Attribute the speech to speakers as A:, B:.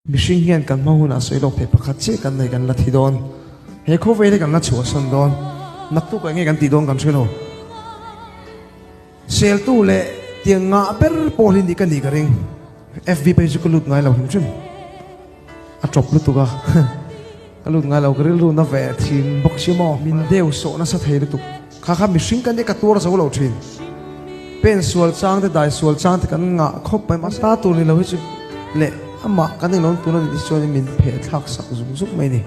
A: Mihring hian kan hma hunah sawi lawk theih pakhat chiah kan nei kan la thi dawn. He khawvel hi kan la chhuahsan dawn. Naktuk ah enge kan tih dawn kan hre lo. Seltu leh tiang ngah ber pawh hi nih ka nih ka ring. FB page chu ka lut ngai lo hrim hrim. A tawp lutuk a. Ka lut ngai lo ka rilru na ve thin bawk si maw. Min deu sawh nasa thei lutuk. Kha kha mihring kan nia ka tuar zo lo thin. Pen sual chang te dai sual chang te kan ngah khawp mai mahse ta tur ni lo hi chu leh amah kan englo tun a nih chuan min pheh thlak sak zung zung mai ni.